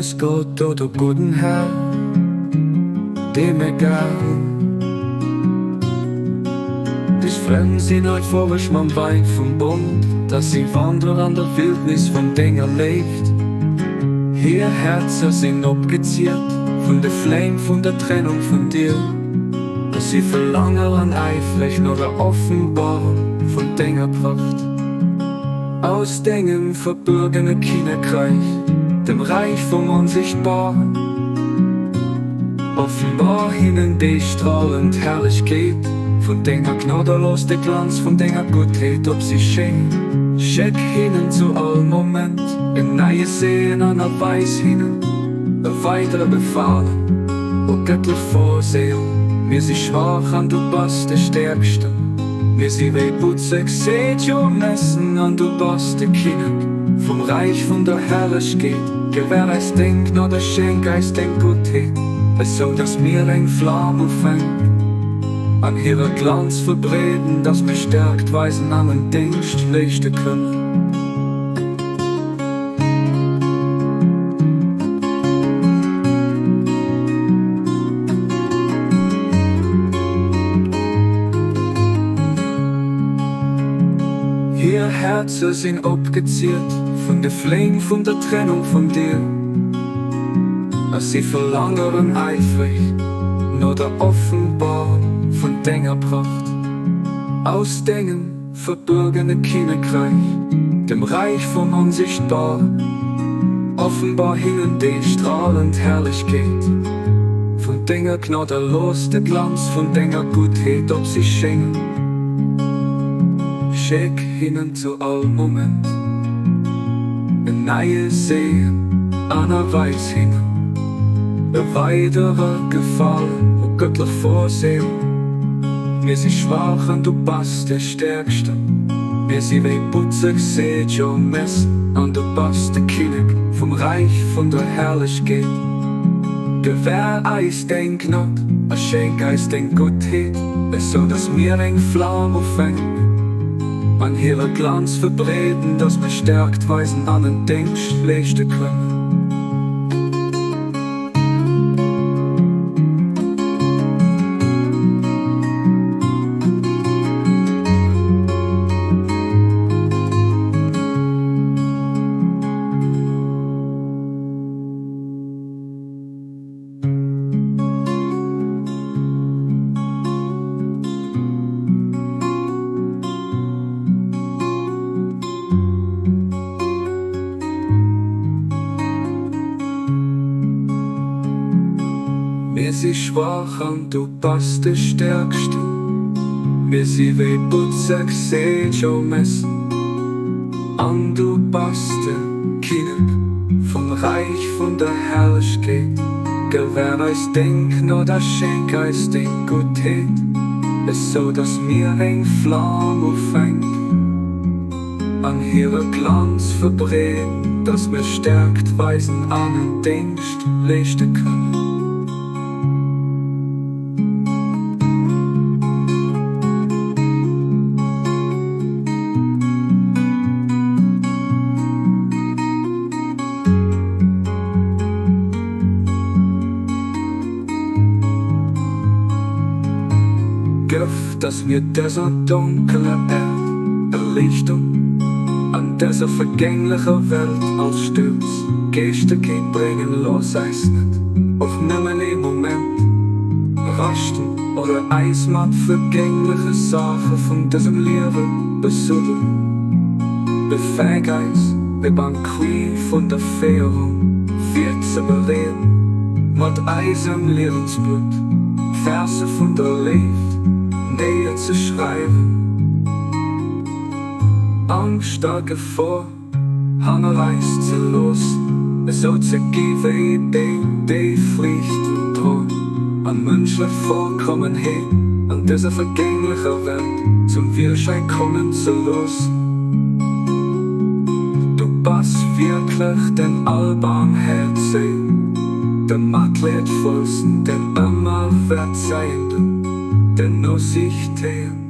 eis Gott, o du gudden Här, dee mir gär hunn. Dech Frënn sinn euphoresch mam Wäin vum Bond, dat si Wanderer an der Wildnis vun denger Léift. Hir Häerzer sinn opgeziert vun de Fläm vun der Trennung vun dir, a si verlangeren äifreg no der Offenbarung vun denger Pracht. Aus dengem verbuergene Kinnekräich, dem Räich vum Onsichtbaren, offenbar hinnen déi stralend Herrlechkeet vun denger Gnod a looss de Glanz vun denger Guttheet op si schéngen. Schéck hinnen zu all Moment en neie Seen an erweis hinnen e weidere Befalen, o gëttlech Vorsehung, mir si schwaach an du bass de Stäerksten. Mir si wéi butzeg Seejomessen an du bass de Kinnek vum Räich vun der Herrlechkeet. Gewähr eis deng Gnod a schenk eis deng Guttheet, esou dass mir eng Flam ufänken an hire Glanz verbreeden, dass mir Stärkt weisen an en Déngscht leeschte kënnen. Hir Häerzer sinn opgeziert vun de Fléim vun der Trennung vun dir, a si verlangeren äifreg no der Offenbarung vun denger Pracht. Aus dengem verbuergene Kinnekräich, dem Räich vum Onsichtbaren, offenbar hinnen déi stralend Herrlechkeet vun denger Gnod a looss de Glanz vun denger Guttheet op si schéngen. Schéck hinnen zu all Moment en neie Seen an erweis hinnen e weidere Gefalen, o gëttlech Vorsehung. Mir si schwaach an du bass de Stäerksten. Mir si wéi butzeg Seejomessen an du bass de Kinnek vum Räich vun der Herrlechkeet. Gewähr eis deng Gnod a schenk eis deng Guttheet, esou dass mir eng Flam ufänken an hire Glanz verbreeden, dass mir Stärkt weisen an en Déngscht leeschte kënnen. Mir si schwaach an du bass de Stäerksten, mir si wéi butzeg Seejomessen an du bass de Kinnek vum Räich vun der Herrlechkeet. Gewähr eis deng Gnod a schenk eis deng Guttheet, esou datt mir eng Flam ufänken. An hire Glanz verbreeden, dass mir Stärkt weisen an en Déngscht leeschte kënnen. Gëff, dass mir dëser donkeler Erd Erliichtung an dëser vergänglecher Welt als Stürz Geeschtegkeet bréngen. Looss eis net och nëmmen ee Moment raschten oder eis mat vergängleche Saache vun dësem Liewe besuddelen. Befäeg eis, de Banquet vun der Féierung virzebereeden, mat eisem Liewensblutt d'Verse vun der Léift néier ze schreiwen. Angscht a Gefor hanner eis ze loossen, esou ze gi wéi déi, déi Friichten droen an mënschlech Vollkommenheet an dëser vergänglecher Welt zum Virschäin kommen ze loossen. Du bass wierklech den Allbarmhäerzegen, de Matleedvollsten, den Ëmmerverzeienden, den Nosichteen.